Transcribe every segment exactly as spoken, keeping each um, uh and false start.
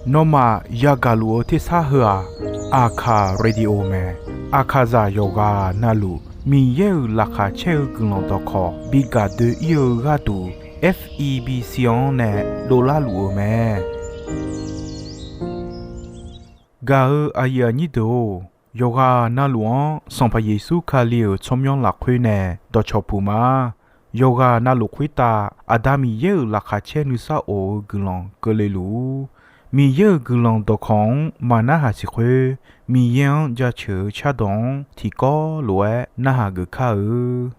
Nawmaf yagaq luf-eu tersar heu-aq, Aqkaq Radio mae. Aqkaqzaq yawqghaq navluf Miqyaer-euq laqkhaq caer-eu guiqlanq dawqkawq bi gaq doe-ir-eu gharduq, F E B C-anr nae dovlar luf-eu mae. Gaq-eu aqyuif aqnyir deuq-or, yawqghaq navluf-anr Sanqpaq Yeqsur Kali-euq tsawrmyanr lafkhoer nae dawqcawq puq ma. Yawqghaq navluf khoertav Aqda Miqyaer-euq laqkhaq caer nuisar of-eu guiqlanq keuvle luf-ur. Miqyaer-euq guiqlanq dawqkawq-anr maqnarhaq siq khoer, Miqyaer-anr jaceuq-eu cardawq-anr tiqkawv lof-aer narhaq geuf kar-eu.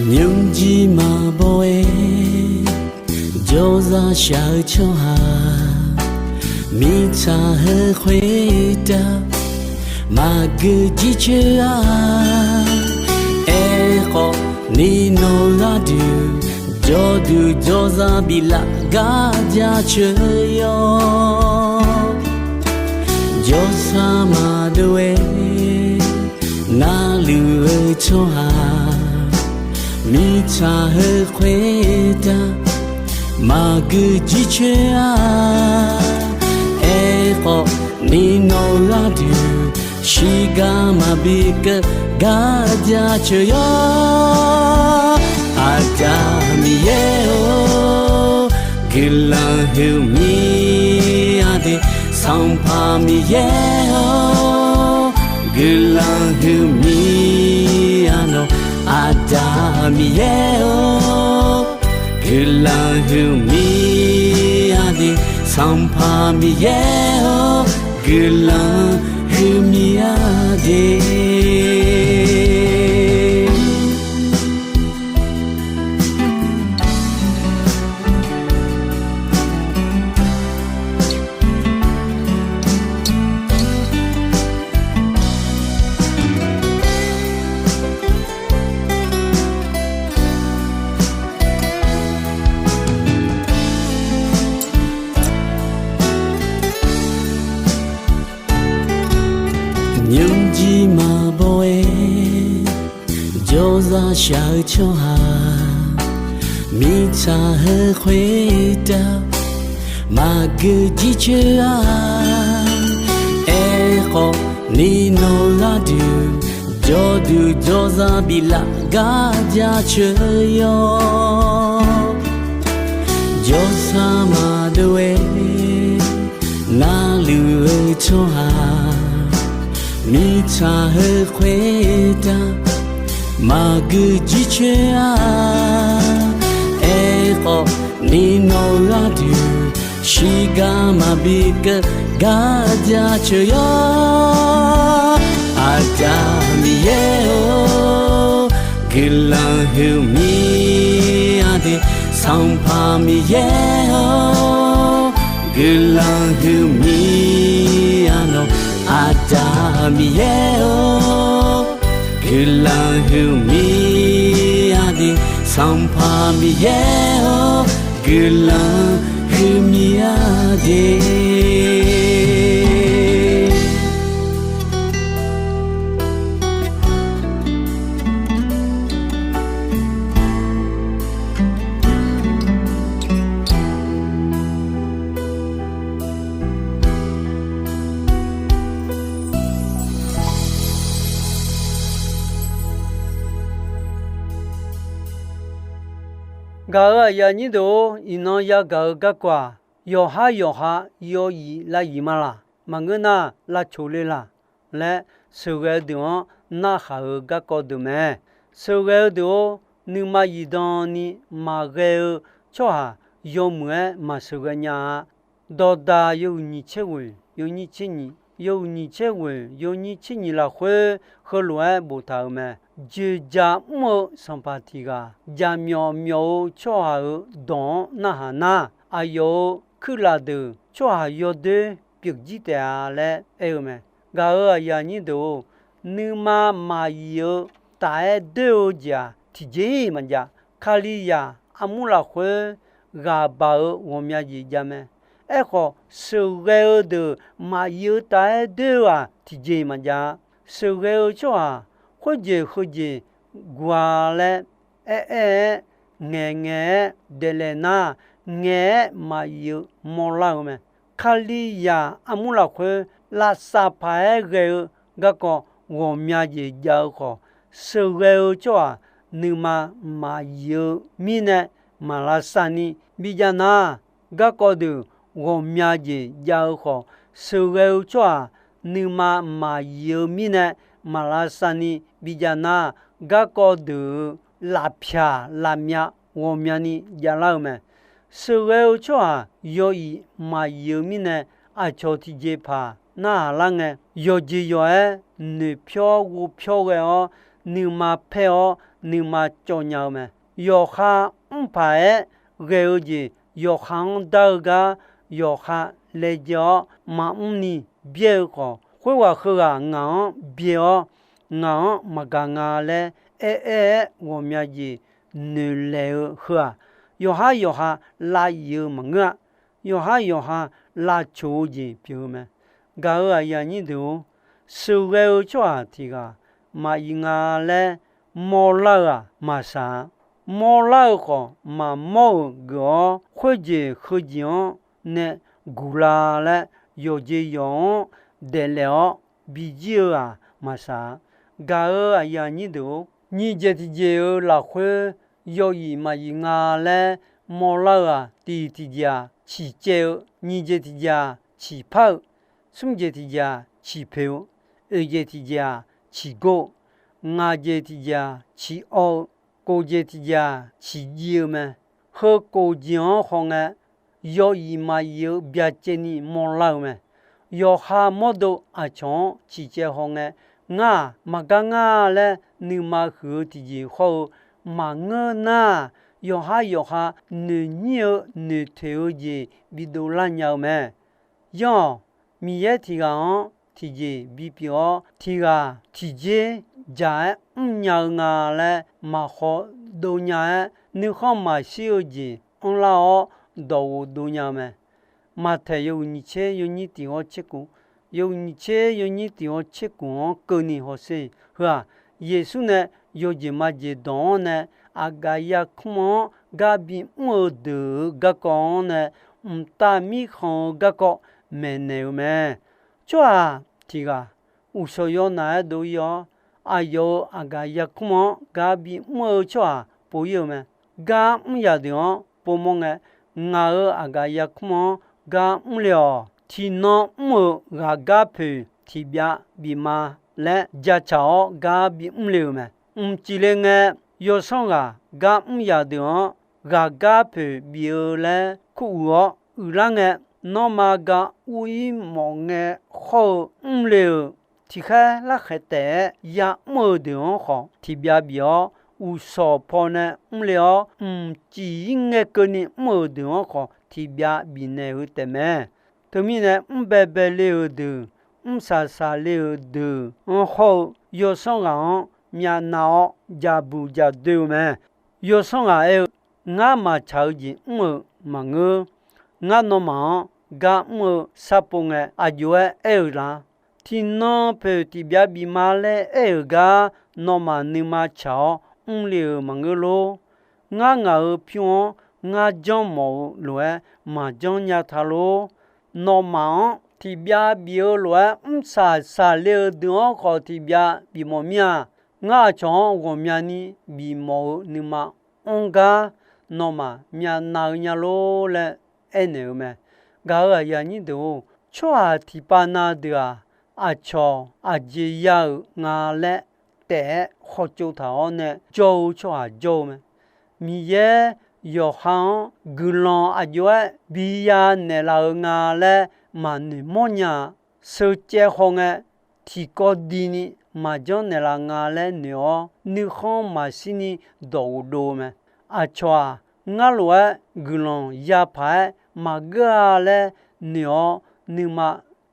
Nymrjir maqbaw-aer jawrzaq shaq-eu tsawrhaq, mirtsaq heu khoertav maqgeu jircoer-a. Aerkhawf ni nawq gharduq jawrduq jawrzaq biflaf gar jaceuq yawr. Jawrsar maqdov-aer narluf-eu tsawrhaq, mirtsaq heu khoertav maqgeu jircoer-a. Aerkhawf ni nawq gharduq shiqgar maqbi keuv gar jaceuq yawr. Aqda Miqyaer-or, guiqlanq huiqmir-a de. Sanqpaq Miqyaer-or, guiqlanq huiqmir-a nawq. Aqda Miqyaer-or, guiqlanq huiqmir-a de. Sanqpaq Miqyaer-or, guiqlanq huiqmir-a de. Nymrjir maqbaw-aer jawrzaq shaq-eu tsawrhaq, mirtsaq heu khoertav maqgeu jircoer-a. Aerkhawf ni nawq gharduq jawrduq jawrzaq biflaf gar jaceuq yawr. Jawrsar maqdov-aer narluf-eu tsawrhaq, mirtsaq heu khoertav maqgeu jircoer-a. Aerkhawf ni nawq gharduq shiqgar maqbi keuv gar jaceuq yawr. Aqda Miqyaer-or, guiqlanq huiqmir-a de. Sanqpaq Miqyaer-or, guiqlanq huiqmir-a nawq. Aqda Miqyaer-or, guiqlanq huiqmir-a de. Sanqpaq Miqyaer-or, guiqlanq huiqmir-a de. Gaq-euq aqyuif aqnyir deuq-or, iqnan yagaq-eu garkawv-aq, yawqhar yawqha yawyif lavyif ma laq? Maqngeur nar, lavcoq le laq laer, sheuqghae-eu deuq-anr narhaq-eu garkawv deuq mae. Sheuqghae-eu deuq-or, nuima zifdan ni maqghae-eu tsawrhaq yawmuiq-aer maqsheuqghae nya-a. Dawqdaq yawhuiq nyiq tser ghoeq yawnyir tser nyiq, yawhuiq nyiq tser ghoeq yawnyir tser nyiq lafkhoer heulof-aer boftaq-euq mae. Dzoeqdzaq mr-eu sanqpaq tiq ghaq, jaqmyawf myawf-eu tsawrhaq-euq dawq-anr narhaq nar, aqyawf-euq kuirlaf deuq tsawrhaq yawdoer pyeufjir taef-a laer aer-eu mae. Gaq-euq aqyuif aqnyir deuq-or, nuima maqyif-eu taf-aer doer-eu jeq-aq, tiqjeq-iq maqjav. Kalizaq armur lafkhoer ghaq baq-eu ghawqmya jeq jav mae. Aerkhawf, sheuqghae-eu deuq maqyif-eu taf-aer doer-eu-aq, tiqjeq-iq maqjav-a. Sheuqghae-eu tsawrhaq khoerjeq heujeq guq-a laer aer-aer-aer, ngaeqngaeq-aer daeflaef nar, ngaeq-aer maqyif-eu mawrlar-eu mae. Kalizaq armur lafkhoer lavsav paq-aer ghae-eu garkawv ghawqmya jeq jav-eu khawf, sheuqghae-eu tsawrhaq nuima maqyif-eu mirnae maq lavsav ni bijav nar, garkawv deuq ghawqmya jeq jav-eu khawf, sheuqghae-eu tsawrhaq nuima maqyif-eu mirnae maq lavsav ni bijav nar, garkawv deuq-euq lafpyaq lafmyav ghawqmyani javlar-eu mae. Sheuqghae-eu tsawrhaq yawif maqyif-eu mirnae, aqcawq tiqjeqpaq narhaq lar ngae, yawqjeq yawq-aer noeqpyawr ghovpyawr ghae-awr, nuima paer-awr nuima cawv nya-eu mae. Yawqha mr paq-aer ghae-eu jeq, yawqha-anr dar-eu gar yawqha laejae-awr maqmr ni byaer-eu khawf, khoerghaq heughaq ngaq-anr byae-awr, ngaq-anr maqgaq nga laer aer-aer-aer ghawqmya jeq noeqlaeq-eu heu-aq, yawqhar yawqha lav if-eu maqngeur-a. Yawqhar yawqha lavcoq-eu jeq pyeuf-eu mae. Gaq-euq aqyuif aqnyir deuq-or, sheuqghae-eu tsawrhaq tiq ghaq maqif nga laer mawrlar-eu-aq maqsaq-a. Mawrlar-eu khawf maqmawr-euq geuf-awr, khoerjeq heujeq-anr nae guqla laer yawqjeq yawq-anr daeflaef-awr bijir-eu-aq maqsaq-a. Gaq-euq aqyuif aqnyir deuq-or, nyiq jeq tiqjeq-euq lafkhoer yawif maqif nga laer mawrlar-eu-aq, tiq tiqjeq-aq ciqcaev-eu, nyiq jeq tiqjeq-aq ciqpar-eu, smr jeq tiqjeq-aq ciqpoeq-eu, oeq jeq tiqjeq-aq ciqgor-eu, ngaq jeq tiqjeq-aq ciqawv-eu, kof jeq tiqjeq-aq ciqjiv-eu mae. Heu kof jeq-anr hawngae, yawif maqif-eu byacaevni mawrlar-eu mae. Yawqha mawrdo aqcawq-anr ciqcaev hawngae, ngar-aq maqgar ngar laer nuima huiq-eu tiqjeq hawr-eu maqngeur nar, yawqhar yawqha noeqnyir-eu noeqtoeq-eu jeq bidov lar nya-eu mae. Yanr-awq, Miqyaer tiq ghaq-anr tiqjeq bipyeuf-awr, tiq ghaq tiqjeq dzaq-aer mrnya-eu nga laer maqhaw dov nya-aer, nuikhanr maqshir-eu jeq anrlar-awr dawqghof dov nya-eu mae. Maqtaeq yawhuiq nyiq tser yawnyir tiq ghawr tser kuf, yawhuiq nyiq tser yawnyir tiq ghawr tser kuf-anr keuvni hawsher. Heu-aq, Yeqsur nae yawjeq majeq dawq-anr nae aqgaf yarkmr-anr gar bimr-eu deuq-euq garkawv-anr nae mqtav mirkhanq-eu garkawv maeqnaeq-eu mae. Tsawrhaq tiq ghaq uqshawq yawnaf-aer dov-ir-awr, aqyawf-euq aqgaf yarkmr-anr gar bimr-eu tsawrhaq pov-ir-eu mae. Gar mr yaq deuq-anr povmawr ngae, ngaq-euq aqgaf yarkmr-anr gar mr le-awq. Tiqnan mr-euq ghaqgar poeq tiqbyav bif ma laer jacaq-awr gar bimr le-euq mae. Mqcif le ngae, yawsanr ghaq gar mr yaq deuq-anr ghaqgar poeq bif-eu laer kuruiq-awr uiqlar ngae, nanrma gar ur-ir mawf ngae hawr-eu mr le-euq tiqkhaer larkhaeq taef-aer ya'mr-eu deuq-anr khawf tiqbyav bif-awr, uqshawq pawnae mr le-awr, mqcif-ir ngae keuvni mr-euq deuq-anr khawf tiqbyav bifnaeq-eu taefmae. Teumirnae, mr baebae le-euq deuq, mr shaqshaq le-euq deuq-anr hawr-eu yawsanr ghaq-anr myavnav-awr jaqbuq jaqdoe-eu mae. Yawsanr ghaq aer-eu, Ngar maqtsaq-eu jeq mr-euq maqngeur. Ngar nawmaf-anr gar mr-eu sharpov ngae aqjox-aer aer-euq lar. Tiqnan poeq tiqbyav bif ma laer aer-euq gar nawmaf nuima tsaq-awr mr le-euq maqngeur lor. Ngar ngaq-euq pyur-anr ngar janr mawf-eu lof-aer maqjanr nya ta lor. Nawmaf-anr tiqbyav bif-eu lof-aer mr shaqshaq le-eu deuq-anr khawf tiqbyav bifmawf mir-a. Ngar aqcawq-anr ghawqmyani bifmawf-eu nuima anr gar nawmaf myavnav-eu nya lor laer aernaeq-eu mae. Gaq-euq aqyuif aqnyir deuq-or, tsawrhaq tiqpav na deuq-aq, aqcawq aqjeq ya-euq nga laer taef-aer khawtsov taq-awr nae jawr-eu tsawrhaq jawr-eu mae. Miqyaer yawqha-anr guiqlanq aqjox-aer biya naeqlaf-eu nga laer maqnoeq mawrnya-a. Sheucaev hawngae, tiqkawv dini maqjanr naeqlaf nga laer noeq-awr, nuikhanr maqshirni dawqghof dov-eu mae. Aqcawq-aq, ngar lof-aer guiqlanq yapaq-aer maqgeur-a laer noeq-awr, nuima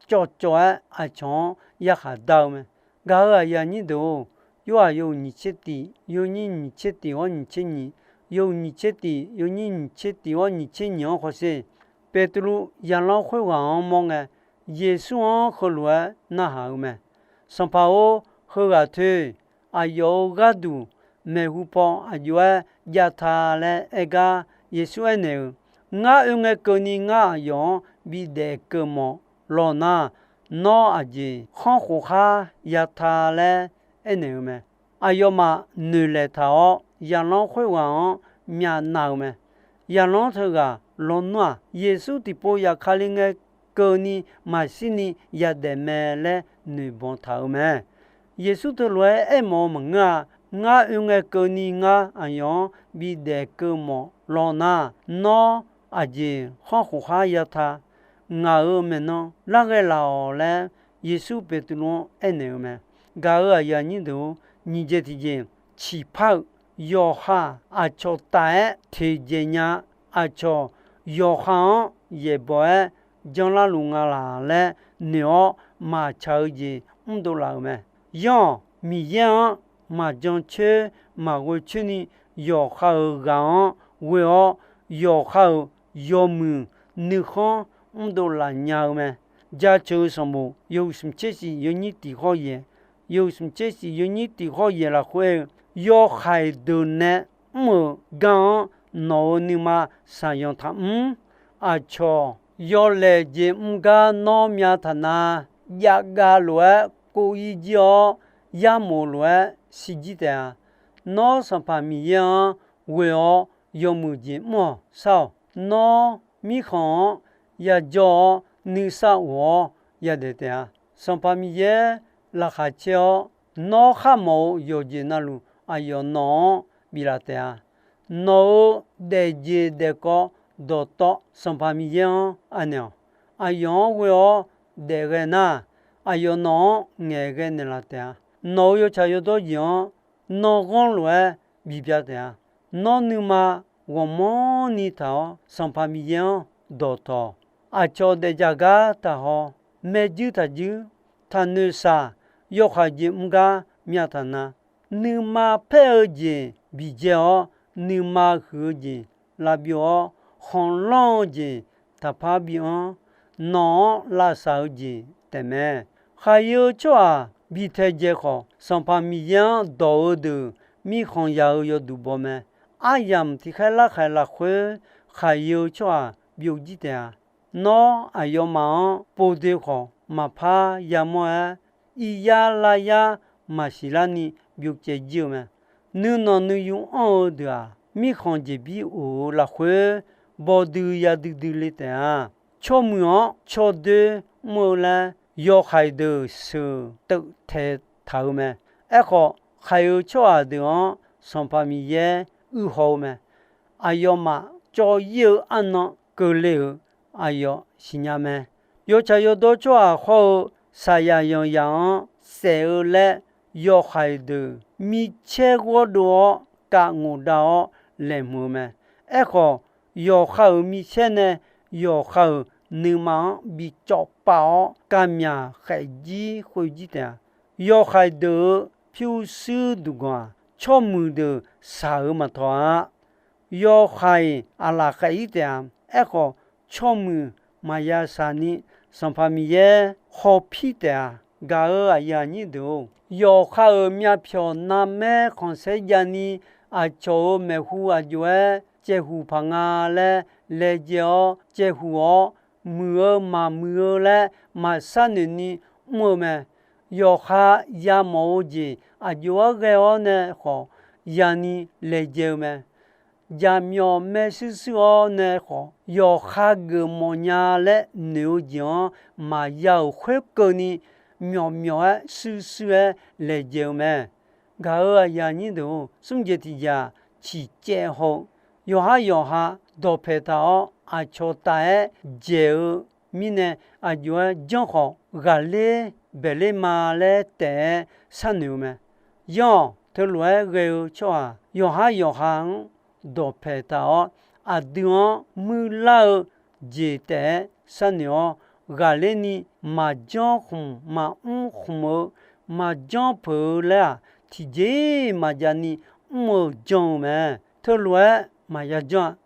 cawvcawv-aer aqcawq-anr yarkhaq dar-eu mae. Gaq-euq aqyuif aqnyir deuq-or, Yorhaq yawhuiq nyiq tser tiq, yawnyir nyiq tser tiq ghawr nyiq tser nyiq, yawhuiq nyiq tser tiq, yawnyir nyiq tser tiq ghawr nyiq tser nyiq-anr hawsher. Beqtuvluv zaqlanr khoerghaq-anr mawr ngae, Yeqsur-anr heulof-aer narhaq-eu mae. Sanqpaq-or, heughaq toeq, aqyawf-euq gharduq maeqhu paw aqjox-aer jav ta laer aer gar, Yeqsur aernaeq-euq, Ngar oe ngae keuvni ngar aqyawf-anr bidaef keuv mawf lawq nar, nawr aqjeq khanr khof khar ya ta laer aernaeq-eu mae. Aqyawfmaf noeqlaeq taq-awr, zaqlanr khoerghaq-anr myavnav-eu mae. Zaqlanr teughaq lawnmr-aq, Yeqsur tiqpov zafkale ngae keuvni maqshirni yadaef mae laer noeqbanq taq-euq mae. Yeqsur teulof-aer aermawf-eu maqngeur-a. Ngar oe ngae keuvni ngar aqyawf-anr bidaef keuv mawf lawq nar, nawr aqjeq khanr khof khar ya ta. Ngaq-euq maeqnan larghae laf-awq laer, Yeqsur Beqtuvluv-anr aernaeq-eu mae. Gaq-euq aqyuif aqnyir deuq-or, nyiq jeq tiqjeq, ciqpar-euq yawqha aqcawq taf-aer teqdzaeq nya, aqcawq yawqha-anr yaeqbawq-aer janlarluf nga laq laer noeq-awr maqtsaq-eu jeq mrdov laf-euq mae. Yanr-awq, Miqyaer-anr maqjan coer maqghoe coer ni yawqha-euq ghaq-anr ghoe-awr, yawqha-euq yawmuiq nuikhanr mrdov laf nya-eu mae. Jaceuq-eu sanqbof yawhuiq smq tser shif yawnyir tiq khawr yaeq, yawhuiq smq tser shif yawnyir tiq khawr yaeq lafkhoer-eu, yawhaiq deuq nae mr-euq gar-anr nawq-euq nuima shaqzanq taqmr. Aqcawq yawlaeq jeq mr gar nawr myav taq na, javgav lof-aer kov-ir jir-awr, yarmof lof-aer shirjir taef-a. Nawr Sanqpaq Miqyaer-anr ghoe-awr yawmuiq jeq mr-awq shar-awq. Nawr mirkhanq-anr yajawr-awr nuisar of-awr yadaef taef-a. Sanqpaq Miqyaer laqkhaq caer-awr, nawr kharmawf-eu yawqjeq navluf aqyawf nawq-anr biflaf taef-a. Nawq-euq daefjeq daefkawv dawqtawv Sanqpaq Miqyaer-anr anaeq-awq. Aqyawf-anr ghoe-awr daefghae nar, aqyawf nawq-anr ngaeqghae naeqlaf taef-a. Nawq-euq yawtsaq yawdawr jeq-anr nawr ghanr lof-aer bibya taef-a. Nawr nuima ghawqmanrni taq-awr Sanqpaq Miqyaer-anr dawqtawq. Aqcawq daefdzaq gar taqhaw, maerjuir taqjuir, taqnoeq shaq, yawhaiq jeq mr gar myav taq na. Nuima paer-eu jeq biqdzae-awr, nuima huiq-eu jeq lavbyov-awr, khanqlanr-eu jeq taqpar bianr, nawq-anr lavsaq-eu jeq taefmae. Khaqyeu tsawrhaq bi taedzae khawf, Sanqpaq Miqyaer-anr dawq-eu deuq mirkhanq yaq-eu yawduq baw mae. Aryamq tiqkhaer larkhaeq lafkhoer khaqyeu tsawrhaq byovjir taef-a. Nawr aqyawfmaf-anr povdoe khawf maqpar yamawr-aer, iqyar laryar maqsiq larni byovcaev jir-eu mae. Nuinanq nuiyu anr-eu deuq-aq, mirkhanq jeqbir of-eu lafkhoer bawduiv yaduidui le taef-a. Tsawrmuiq-anr tsawrdoer mr-eu laer yawhaiq deuq sheuq teuvtaeq taq-eu mae. Aerkhawf, khaqyeu tsawrhaq deuq-anr Sanqpaq Miqyaer uihaw-eu mae. Aqyawfmaf cawv-ir-eu arnan keuvle-euq aqyawf siqnya mae. Yawtsaq yawdawr tsawrhaq hawr-eu saqyaq yanqzaq-anr saef-eu laer yawhaiq deuq micaer ghawrdov-awr kav ngoqdav-awr laeqhmq-eu mae. Aerkhawf, yawqha-euq micaer nae yawqha-euq nuima-anr bi cawv pav-awr kavmyaq khaef jir khoer jir taef-a. Yawhaiq deuq-euq pyurshuir duqganq-aq, tsawrmuiq deuq shaq-euq maqtawq-a. Yawhaiq aqlaf khaef-ir taef-a. Aerkhawf, tsawrmuiq maqya shaq ni Sanqpaq Miqyaer hawpir taef-a. Gaq-euq aqyuif aqnyir deuq-or, yawqha-euq myavpyawq narmaer khanqsaer jav ni aqcawq-euq maeqhu aqjox-aer caevhuq paq nga laer laejae-awr caevhuq-awr, muiq-eu maqmuiq-eu laer maqsar noeq ni mr-eu mae. Yawqha yamawf-eu jeq aqjox-aer ghae-awr nae khawf yani laejae-eu mae. Jaqmyawf maershuir shuir-awr nae khawf, yawqha geufmawf nya laer noeq-eu jeq-anr maqya-euq khoerkeuvni, myawf myawf-aer shuir shuir-aer laejae-eu mae. Gaq-euq aqyuif aqnyir deuq-or, smr jeq tiq jeq-aq, ciqcaev haw-eu, yawqhar yawqha dawqpaeq taq-awr aqcawq taf-aer dzaeq-eu mirnae, aqjox-aer janr khawf ghaqler baeqler ma laer taef-aer sharnoeq-eu mae. Yanr-awq, teulof-aer ghae-eu tsawrhaq yawqhar yawqha-anr dawqpaeq taq-awr, aqdui-anr muirlar-eu jeq taef-aer sharnoeq-awr, ghaqler ni maqjanr khmq maqmr khmq-eu maqjanr peuq-eu laer-aq, tiqjeq-iq maqjav ni mr-eu janr-eu mae. Teulof-aer maqya janr-a.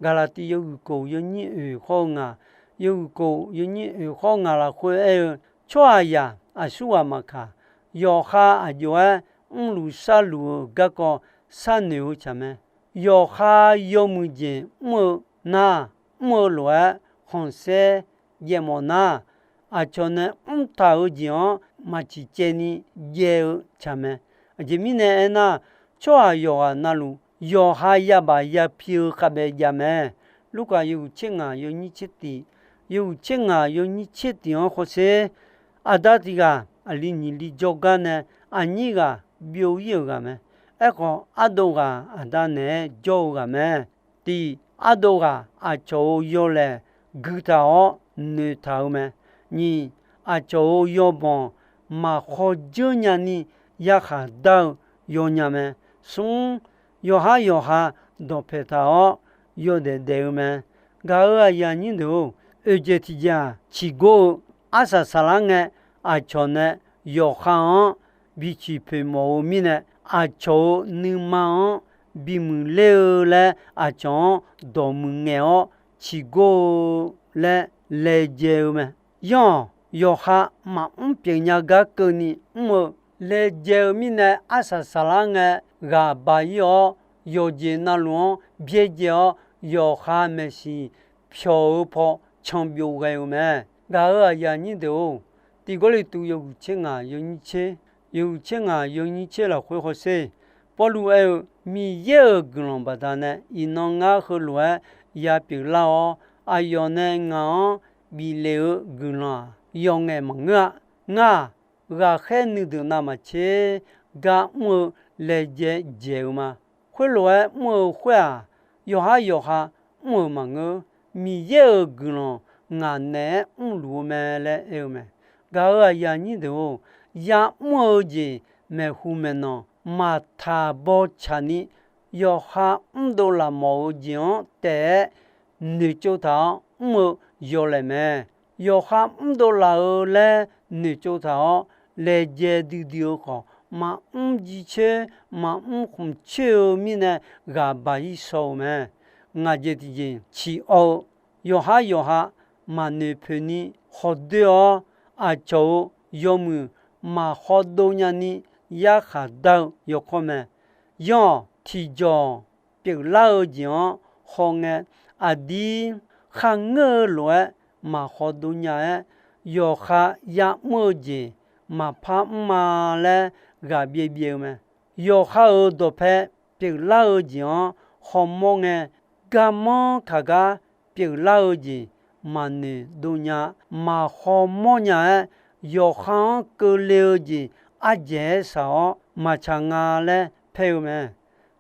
Gaqlaqtiv yawhuiq kof yawnyir oeq khawr-eu ngaq, yawhuiq kof yawnyir oeq khawr ngaq lafkhoer aer-eu, tsawrhaqzaq aqsurghaq maqkaq, yawqha aqjox-aer mrluf sharluf-eu garkawv sharnoeq-eu tsaq mae. Yawqha yawmuiq jeq mr-eu nar, mr-eu lof-aer khanqsaer jaev mawf nar, aqcawq nae mrtaq-eu jeq-anr maq ciqcaev ni jaev-eu tsaq mae. Aqjeq mirnae aernar, tsawrhaq yawqghaq navluf yawqha yabaf yapi-eu khavbae jav mae. Lurkaf yawhuiq tser ngaq yawnyir tser tiq, yawhuiq tser ngaq yawnyir tser tiq-anr hawsher, aqda tiq ghaq aqli nyiq li jawrgar nae aqnyir ghaq byov-ir-euq ghaq mae. Aerkhawf, ardov ghaq aqda naeq-aer jawr-eu ghaq mae. Tiq, ardov ghaq aqcawq-euq yawlaeq guitaq-awr noeqtaq-eu mae. Nyiq, aqcawq-euq yawbanq maqkhawf dzeur nyani yarkhaq dar-eu yawnya mae. Smr, yawqhar yawqha dawqpae taq-awr yawdaef daef-eu mae. Gaq-euq aqyuif aqnyir deuq-or, oeqjeq tiqjeq-aq ciqgor-eu arsaq saqlar ngae, aqcawq nae yawqha-anr biciq poeq mawf-eu mirnae, aqcawq-euq nuima-anr bimuiq ler-eu laer aqcawq-anr dawqmuiq ngaeq-awr ciqgor-eu laer laejae-eu mae. Yanr-awq, yawqha maqmr pyeufnya gar keuvni mr-eu laejae-eu mirnae, arsaq saqlar ngae ghaq baq-ir-awr, yawqjeq navluf-anr byaerdzae-awr, yawqha maeqsiq pyawq-eu paw canbyov ghae-eu mae. Gaq-euq aqyuif aqnyir deuq-or, tiq Gawrliqtu yawhuiq tser ngaq yawnyir tser, yawhuiq tser ngaq yawnyir tser lafkhoer hawsher, Pawrluv aer-eu, Miqyaer-euq guiqlanq baqdanae iqnan ngar heulof-aer ya pyeuflar-awr, aqyawf nae ngaq-anr bif lef-eu guiqlanq-aq, yawf ngaef maqngeur-a. Ngar-aq, ghaqkhaer nuideuq navmaqtser gar mr-eu laejae dzaeq-eu ma. Khoerlof-aer mr-eu khoer-aq, yawqhar yawqha mr-euq maqngeur. Miqyaer-euq guiqlanq ngaq naeq-aer mrluf-eu mae laer aer-eu mae. Gaq-euq aqyuif aqnyir deuq-or, ya'mr-eu jeq maeqhu maeqnan maqtaq bawtsaq ni, yawqha mrdov laf mawf-eu jeq-anr taef-aer noeqtsov taq-awr mr-eu yawlaeq mae. Yawqha mrdov laf-eu laer noeqtsov taq-awr, laejae duidui-eu khawf, maqmr jircoer maqmr khmqcoer-eu mirnae ghaq baq-ir shaw-eu mae. Ngaq jeq tiqjeq ciq awr-eu, yawqhar yawqha maqnoeq poeq ni khawf doer-awr, aqcawq-euq yawmuiq maqkhawf dov nyani yarkhaq dar-eu yawkawr mae. Yanr-awq, tiqjawq pyeuflar-eu jeq-anr hawngae, aqdir kharngeur-eu lof-aer maqkhawf dov nya-aer, yawqha ya'mr-eu jeq maqpar mr ma laer ghaq byaev byaev-eu mae. Yawqha-euq dawqpae pyeuflar-eu jeq-anr hawmawr ngae, garmanr kaq gar pyeuflar-eu jeq maqnoeq dov nya, maqhaw mawr nya-aer, yawqha-anr keuvle-eu jeq ardzaeq-aer shaq-awr maqtsaq nga laer paer-eu mae.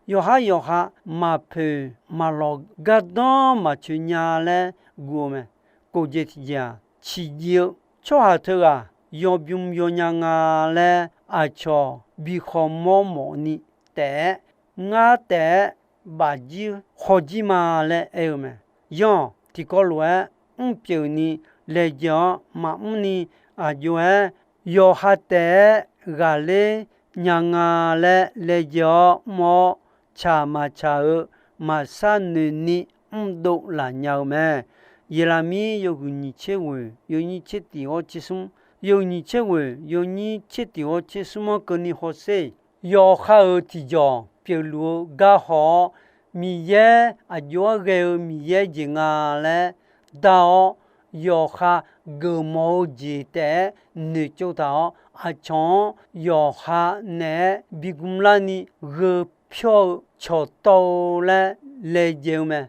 Yawqhar yawqha maqpoeq maqlawq gardanr maqcoeq nya laer guv-eu mae. Kof jeq tiqjeq-aq, ciqjiv-eu tsawrhaq teughaq yawbym yawnya nga laer aqcawq bi khawf mawr mawf ni taef-aer, ngar taef-aer bafjir khawjir ma laer aer-eu mae. Yanr-awq, tiqkawv lof-aer mrpyeuf ni laejae-awr maqmr ni, aqjox-aer yawqha taef-aer ghaqler nya nga laer laejae-awr mr-awr, tsaq maqtsaq-eu maqshar noeq ni mrdov laf nya-eu mae. Yeqlaqmir yawhuiq nyiq tser ghoeq yawnyir tser tiq ghawr tser smr, yawhuiq nyiq tser ghoeq yawnyir tser tiq ghawr tser smr-anr keuvni hawsher. Yawqha-euq tiqjawq pyeufluf-eu gar haw-awr, Miqyaer aqjox-aer ghae-eu Miqyaer jeq nga laer dar-awr, yawqha geufmawf-eu jeq taef-aer noeqtsov taq-awr, aqcawq-anr yawqha naeq-aer bi gmlar ni gheu pyawr-eu cawqtawv-eu laer laejae-eu mae.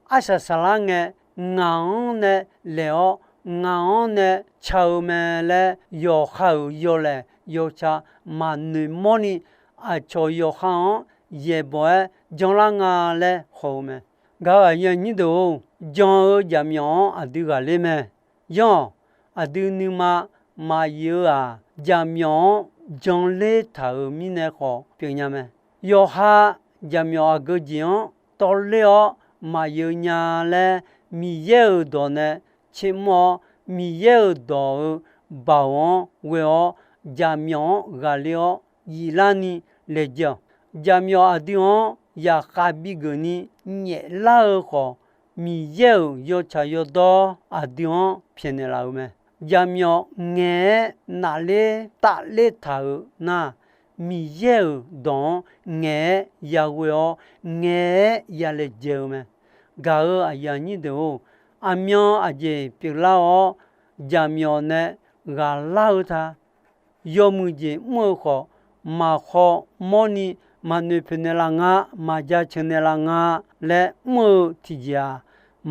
Arsaq saqlar ngae, ngaq-anr nae laeq-awr, ngaq-anr nae ca-eu mae laer yawqha-euq yawlaeq yawca maqnoeq mawr ni, aqcawq yawqha-anr yaeqbawq-aer janlar nga laer haw-eu mae. Gaq-euq aqyuif aqnyir deuq-or, jan-eu jaqmyawf-anr aqdui ghaqler mae. Yanr-awq, aqdui nuima maqyif-eu-aq, jaqmyawf-anr janler taq-euq mirnae khawf pyeufnya mae. Yawqha jaqmyawf aqgeu jeq-anr tawvler-awr maqyif-eu nya laer Miqyaer-euq dawq nae tsermr-awr, Miqyaer-euq dawq-euq baoq-anr ghoe-awr, jaqmyawf-anr ghaqler-awr yiflarni laejae-awq. Jaqmyawf aqdui-anr yaqkhav bigeuf ni nyaeflar-eu khawf, Miqyaer-euq yawtsaq yawdawr aqdui-anr pyaeqnaeq laf-euq mae. Jaqmyawf ngaeq-aer nafler tafler taq-euq nar, Miqyaer-euq dawq-anr ngaeq-aer yaghoe-awr, ngaeq-aer yalaejae-eu mae. Gaq-euq aqyuif aqnyir deuq-or, aqmyan aqjeq pyeuflar-awr, jaqmyawf nae ghaqlar-eu ta. Yawmuiq jeq mr-eu khawf, maqkhaw mawrni maqnoeq poeqnaeq laf nga, maqja ceuq naeq laf nga laer mr-eu tiqjeq-aq,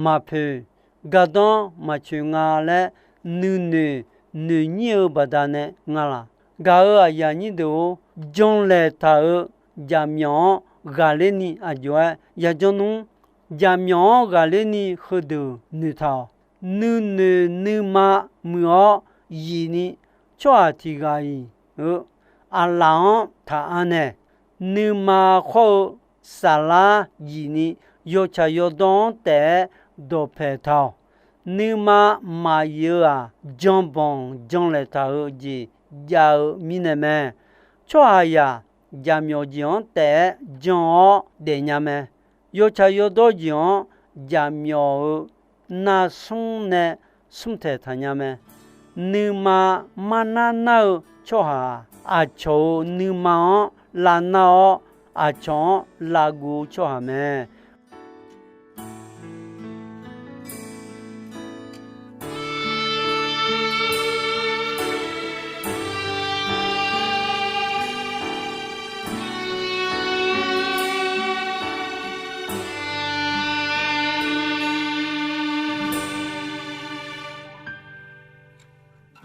maqpoeq gardanr maqcoeq nga laer nuinoeq noeqnyir-eu baqdanae nga laq. Gaq-euq aqyuif aqnyir deuq-or, janlaeq taq-euq jaqmyawf-anr ghaqler ni aqjox-aer yajanr nmr. Jaqmyawf-anr ghaqler ni heudeuq noeqtaq-awq. Nuinoeq nuima muiq-awr yif ni, tsawrhaq tiq ghaq-iq-eu aqlaf-anr taq-a nae, nuima khawr-eu saflar yif ni, yawtsaq yawdawr-anr taef-aer dawqpaeq taq-awq. Nuima maqyif-eu-aq, janbanq janlaeq taq-eu jeq jav-eu mirnae mae. Tsawrhaqzaq jaqmyawf jeq-anr taef-aer jan-awr daefnya mae. Yawtsaq yawdawr jeq-anr jaqmyawf-euq narsmr nae smrtaeq taqnya mae. Nuima marnar nar-eu tsawrhaq-aq, aqcawq-euq nuima-anr lavnar-awr, aqcawq-anr lavguv-eu tsawrhaq mae.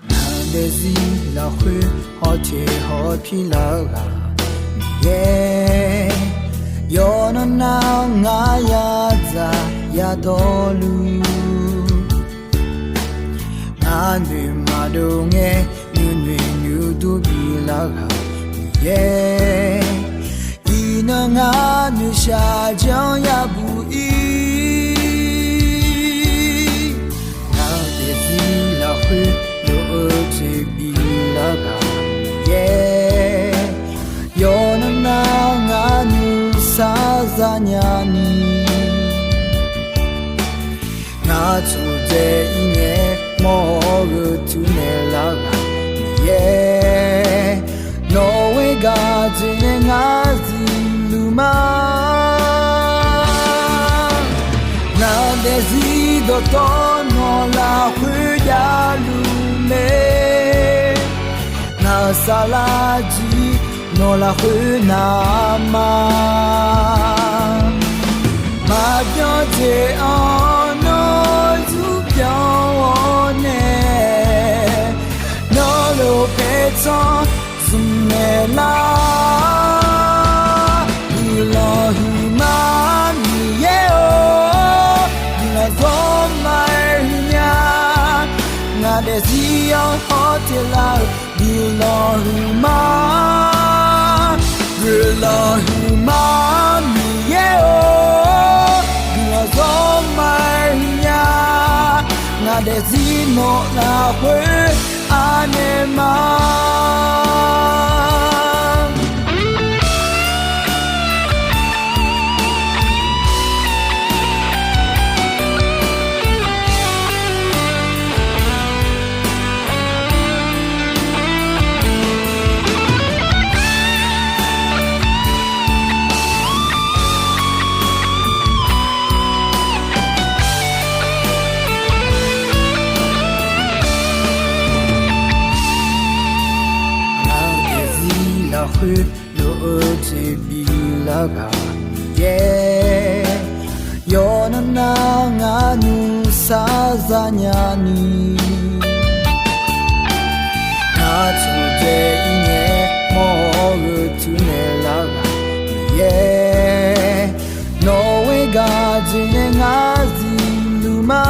Ngaq daefzir lafkhoer hawteq hawpir lar-eu ghaq Miqyaer, yawqnan nar ngar yadzaq yadawrluf, ngar noeq maqdov ngae nuinoeq nuidur bilar ghaq Miqyaer, iqnan ngar noeqshaq janr yabuq ir. Ngaq daefzir lafkhoer lof-eu jeq bilar ghaq Miqyaer, yawqnan nar ngar nuisar zanya ni, ngar tsawqdzae ir ngae mawr-awr gheu tuv naeq lar ghaq Miqyaer, nawq-eu gaq jeq nae ngar zifluf ma. Ngaq daefzir dawqtawv nawq lafkhoer javluf mae, ngaq-euq saflar jir nawq lafkhoer navma. Maqbyan jeq-anr nawr zurbyan-awr nae, nawr lof paertsanr zmqnaeq lar. Guiqlanq huiqma Miqyaer-or, guiqlanq zawr ma-aer huiqnya. Ngaq daefzir-anr hawteq lar-eu guiqlanq huiqma, guiqlanq huiqma Miqyaer-or, guiqlanq zawr ma-aer huiqnya. Ngaq daefzir nawq lafkhoer anaeq ma. Ngaq daefzir lafkhoer lof-eu jeq bilar ghaq Miqyaer, yawqnan nar ngar nuisar zanya ni, ngar tsawqdzae ir ngae mawr-awr gheu tuv naeq lar ghaq Miqyaer, nawq-eu gaq jeq nae ngar zifluf ma.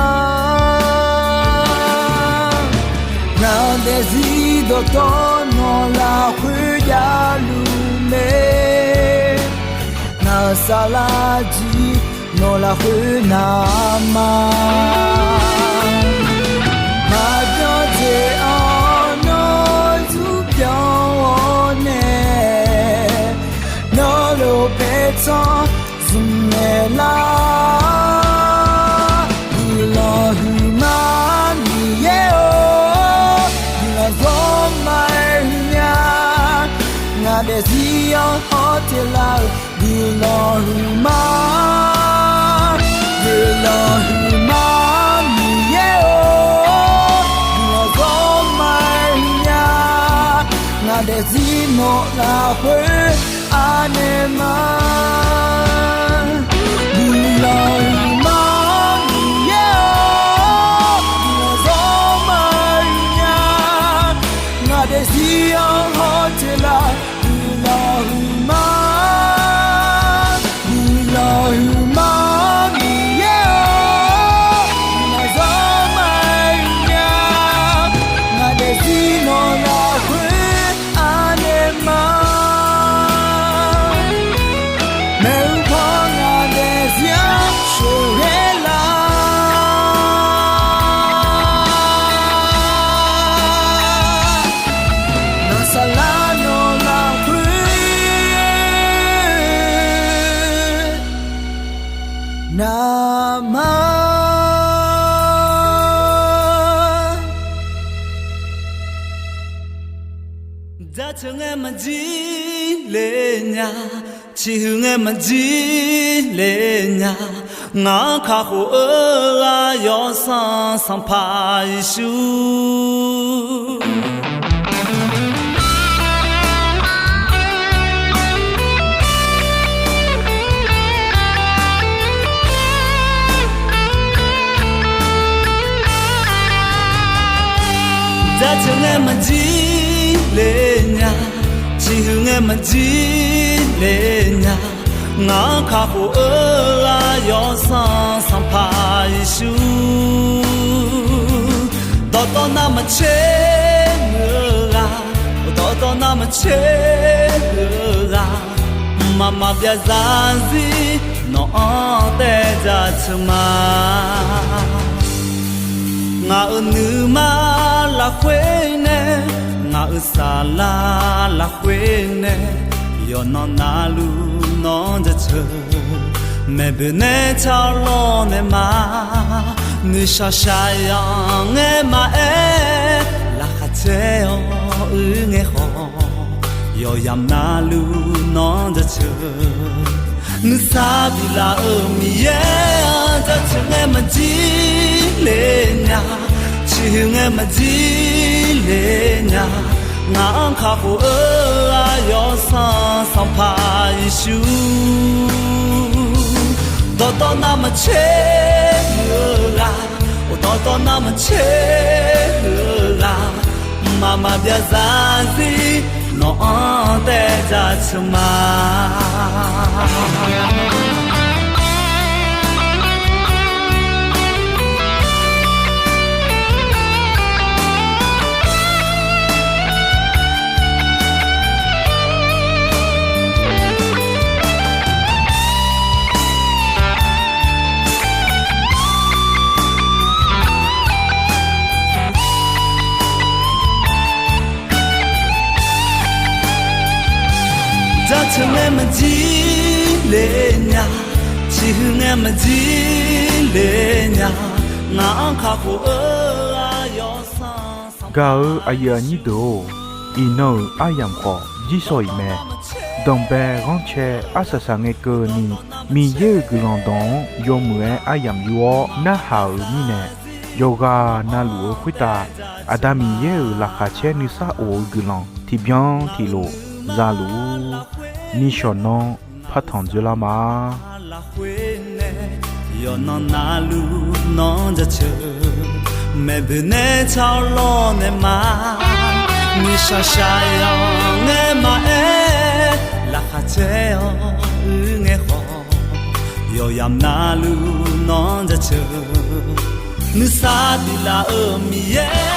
Ngaq daefzir dawqtawv nawq lafkhoer javluf mae, ngaq-euq saflar jir nawq lafkhoer navma. Eq-awr nawr zmr byan-awr nae, nawr lof paertsanr zmq naeq lar. Guiqlanq huiqma Miqyaer-or, guiqlanq zawr ma-aer huiqnya. Ngaq daefzir-anr hawteq lar-euq guiqlanq huiqma. Guiqlanq huiqma Miqyaer-or, guiqlanq zawr ma-aer huiqnya. Ngaq daefzir nawq lafkhoer anaeq ma. Guiqlanq huiqma Miqyaer-or, guiqlanq zawr ma-aer huiqnya. Ngaq daefzir-anr hawteq lar guiqlanq huiqma. Guiqlanq huiqma Miqyaer-or, guiqlanq zawr ma-aer huiqnya. Ngaq daefzir nawq lafkhoer anaeq ma. Maeqhu paw ngaq daefzir-anr sheuqghae lar. Naq saflar nawq lafkhoer navmaqma. Jaceuq ngae maqjir le nya, ciqhuiq ngae maqjir le nya, ngaq-anr kakhof-eu ghaq Yawsanr Sanqpaq Yeqsur. Jaceuq ngae maqjir le nya, ciqhuiq ngae maqjir le nya, ngaq-anr kakhof-eu ghaq Yawsanr Sanqpaq Yeqsur. Dawqtawv navmaqtser muiq-eu ghaq, dawqtawv navmaqtser muiq-eu ghaq, mqmaq maqbyav zarzir nawq-anr taev jaceuq ma. Ngaq-euq nuima lafkhoer nae, ngaq-euq saflar lafkhoer nae, yawqnan navluf nawq-anr jaceuq. Maeqboeq nae tsawrlawr nae ma, nuishaq shaqyanq ngae maqaer, laqkhaq caer-awr uir ngae khawf, yawqyamq navluf nawq-anr jaceuq. Nuisar biflaf-euq Miqyaer-anr jaceuq ngae maqjir le nya, ciqhuiq ngae maqjir le nya, ngaq-anr kakhof-eu ghaq Yawsanr Sanqpaq Yeqsur. Dawqtawv navmaqtser muiq-eu ghaq, dawqtawv navmaqtser muiq-eu ghaq, mqmaq maqbyav zarzir nawq-anr taev jaceuq ma. Jaceuq ngae maqjir le nya, ciqhuiq ngae maqjir le nya, ngaq-anr kakhof-eu ghaq Yawsanr Sanqpaq. Gaq-eu aqyuif aqnyir deuq-or, iqnan-euq aryamq khawf jirsawq iq mae. Danqbae ghanrcae arsaq saq ngae keuvni, Miqyaer-euq guiqlanq dawq-anr yawmuiq-aer aryamq yur-awr narhaq-euq mirnae, yawqghaq navluf-eu khoertav Aqda Miqyaer-euq laqkhaq caer nuisar of-eu guiqlanq tiqbyan tiqlof za luf-ur. Nishawq nanr partanq dzoerlar ma. Lafkhoer nae yawqnan navluf nanr jaceuq, maeqboeq nae tsar-awr lawrnaeq ma. Nuishaq shaqyanr ngae maqaer, laqkhaq caer-awr uir ngae khawf, yawqyamq navluf nanr jaceuq, nuisar biflaf-euq Miqyaer